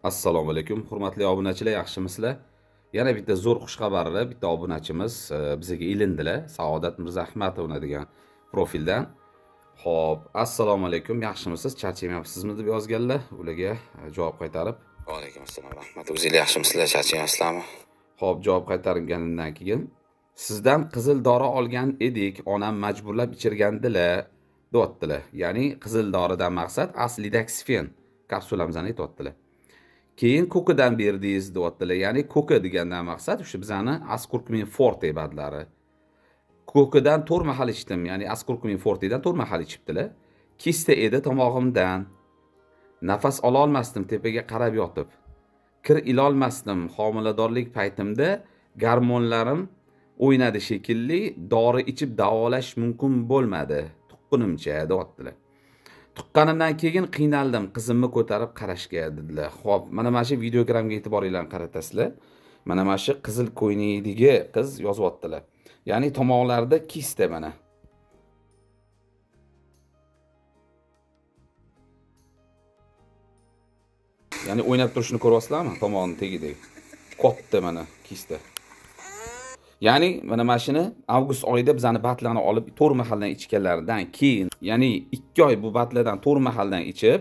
Assalomu alaykum, hurmatli obunachilar, yaxshimisizlar? Yana bitta zo'r xushxabarli bitta obunachimiz bizga ilindilar. Saodat Mirzaahmatovna degan profildan. Xo'p, assalomu alaykum, yaxshimisiz? Charchamayapsizmi deb yozganlar. Ularga javob qaytarib, Va alaykum assalom, rahmat. O'zinglar yaxshimisizlar, charchamayapsizlarmi? Xo'p, javob qaytarganimdan keyin sizdan qizil dori olgan edik, onam majburlab ichirgandilar, deyaptilar. Ya'ni qizil doridan maqsad aslidaksfen kapsulamizni aytyaptilar. Keyin ko'kidan berdingiz deyaptilar. Ya'ni ko'ki degandan maqsad o'sha bizani Askurkumin Forte badlari. Ko'kidan 4 mahal ichdim, ya'ni Askurkumin Fortedan 4 mahal ichibdilar. Kista edi tomog'imdan. Nafas ola olmasdim tepaga qarab yotib. Kir ilolmasdim. Homiladorlik paytimda gormonlarim o'ynadi shekilli, dori ichib davolash mumkin bo'lmadi tuqqunimcha deyaptilar. Tuqqanimdan keyin qiynaldim, qizimni ko'tarib qarashga dedilar. Xo'p, mana shu videogramga e'tiboringlarni qaratasizlar. Mana shu qizil ko'ynakdagi qiz yozyaptilar. Ya'ni tomoqlarida kista mana. Ya'ni o'ynab turishini ko'ryapsizlarmi? Tomog'ining tagidagi katta mana kista. Ya'ni mana shuni avgust oyida bizani batlarni olib 4 mahaldan ichganlaridan keyin, ya'ni 2 oy bu batlardan 4 mahaldan ichib,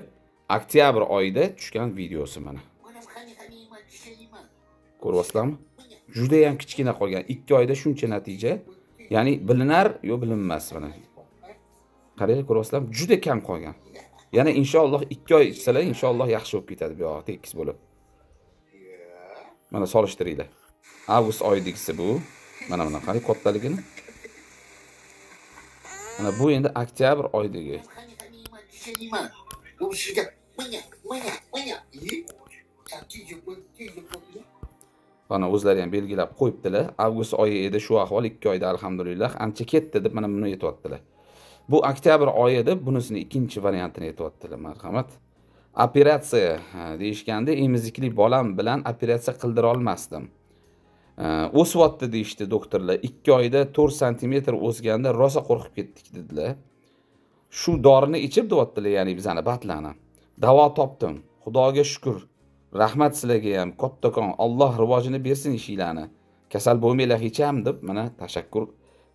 oktyabr oyida tushgan videosi mana. Ko'ryapsizlarmi? Juda ham kichkina qolgan. 2 oyda shuncha natija. Ya'ni bilinar yo bilinmas mana. Qaranglar, ko'ryapsizlarmi? Juda kam qolgan. Yana inshaalloh 2 oy ichsalar, inshaalloh yaxshi bo'lib ketadi bu yog'i tekis bo'lib. Mana solishtiringlar. Avgust oyidagisi bu. Mana buni qarang kattaligini. Mana bu endi oktyabr oyidagi. Mana o'zlari ham belgilab qo'yibdilar. Avgust oyi edi shu ahvol, 2 oyda alhamdulillah ancha ketdi deb mana buni aytyaptilar. Bu oktyabr oyi deb bunisini ikkinchi variantini aytyaptilar. Marhamat. Operatsiya deyishganda emizikli bolam bilan operatsiya qildira olmasdim. O'syapti deyishdi doktorlar. 2 oyda 4 santimetr o'sganda rosa qo'rqib ketdik dedilar. Shu dorini ichib deyaptilar, ya'ni bizani batlarni. Davo topdim. Xudoga shukr. Rahmat sizlarga ham kattakon. Alloh rivojini bersin ishinglarni. Kasal bo'lmanglar hech ham deb mana tashakkur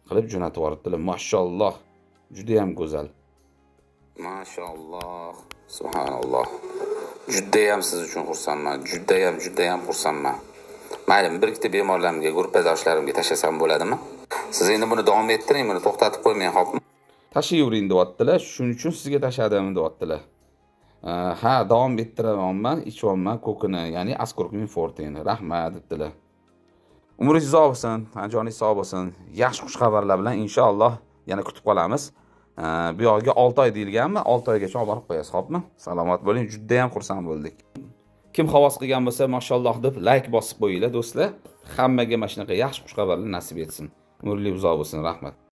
qilib jo'natib yuboribdilar. Mashalloh. Juda ham go'zal. Mashalloh. Subhanalloh. Juda ham siz uchun xursandman. Juda ham xursandman. Mayli, bir ikkita bemorlarimga, guruhdoshlarimga tashlasam bo'ladimi? Siz endi buni davom ettiring, buni to'xtatib qo'ymang, xo'pmi? Tashlayvering deyaptilar. Shuning uchun sizga tashladim deyaptilar. Ha, davom ettiraman, ichyapman ko'kini, ya'ni Askurkumin Forteni. Rahmat debdilar. Umringiz uzoq bo'lsin, joningiz sog' bo'lsin. Yaxshi xushxabarlar bilan inshaalloh yana kutib qolamiz. Bu yog'iga 6 oy deyilganmi? 6 oygacha olib borib qo'yasiz, xo'pmi? Salomat bo'ling, juda ham xursand bo'ldik. Kim havas qilgan bo'lsa, mashalloh deb like bosib qo'yinglar do'stlar. Hammaga mana shunaqa yaxshi xushxabarlar nasib etsin. Umrli uzoq bo'lsin, rahmat.